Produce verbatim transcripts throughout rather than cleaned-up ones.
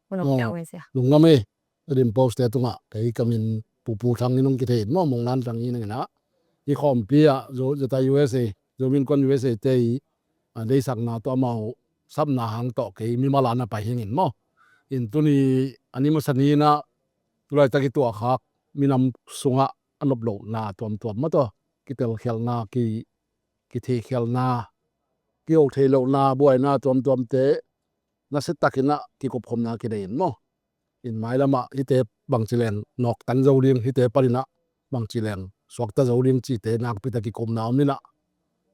Hun ong piau hi sia. Lungdam ei. Dim post te tungah kei ka min Pupu Thang in hong kithei in maw, Mongnan Thang in hong in ah. Hih khawmpi ah Zo, Zeta U S A, Zomi Innkuan U S A te i, a, deihsakna tawh amau sapna hang tawh kei mimal a na pai hi ing maw. In tuni a ni masa ni in ah tulaitak i tuahkhak minam sungah a nop lohna tuamtuam maw tawh, kitelkhialhna, ki, kitheikhialhna, kiho thei lohna, buaina tuamtuamte nasia takin ah kikupkhopna kinei in maw. In mailam ah hihte bangci leng nawktan zo ding, hihte panin ah bangci leng suakta zo ding cihte nakpi tak kikumna om in ah.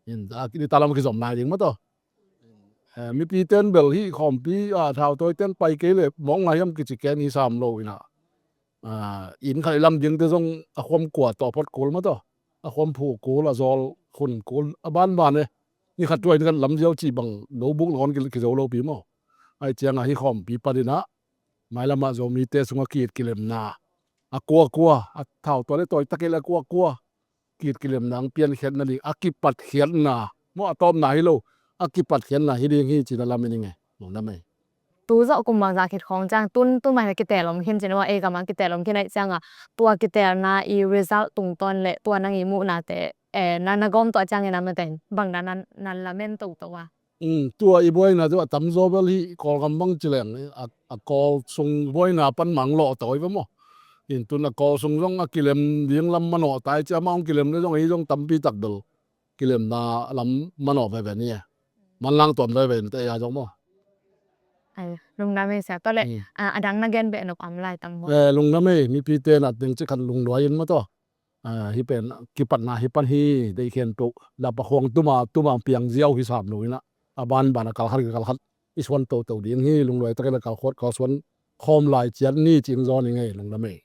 In, a, nitak lam kizom nai ding maw tawh. Eh, mipite in bel hih khawmpi, a, thautawi teng pai kei leh mawk ngai hiam kici ken hi sam lo in ah. A, inn khat i lam dingte zong a khuam kua tawh phot kul maw tawh. A khuam phu kul, a zawl khun kul, a banban e. Ni khat tua inn khat lam ziau cih bang, lo buk lo on ki, kizo lopi maw. Ahih ciangah hih khawmpi panin ah mailam ah Zomite sungah ki-it kilemna, a kuakua, a thautawi le tawitak kei leh a kuakua ki-it kilemna hong piankhiat nading a kipatkhiatna maw, a tawpna hi lo, a kipatkhiatna hi ding hi ci-in a lamen ing e. Lungdam ei. Tu zawh kum bangzah khit khawng ciang, tun, tun mah in a kitel om khin ci-in maw, ei gam ah kitel om khin ahih ciangah, tua kitelna i result tungtawn le tua nang i muhnate, eh, na, na gawm tuah ciangin a mate in bang na, na, na lamen toto a? Um, tua i buaina tawh a tamzaw bel hih Kawlgam bangci leng a, a Kawl sung buaina pan mah hong lawh tawi ve maw. In tun a Kawl sung zong a kilem ding lam manawh ta hi ci, amah hong kilem le zong, ei zong tampi tak bel kilemna lam manawh veve ni e. Manlang tuam veve ni ta ei a zong maw. Ai, lungdam ei sia. Tua leh, a, a dang na gen beh nop om lai tam maw. Eh, lungdam ei, mipite in a teng ci khat lungduai in maw tawh. A, hih pen kipatna hi pan hi, deih khempeuh lapa khuang tuma, tuma piang ziau hi sam lo in ah, a banban a kalkhat kalkhat i suan toto ding hi. Lungduai takin a kalkhawt kalsuan khawm lai ciat ni ci-in zawn ing ei. Lungdam ei.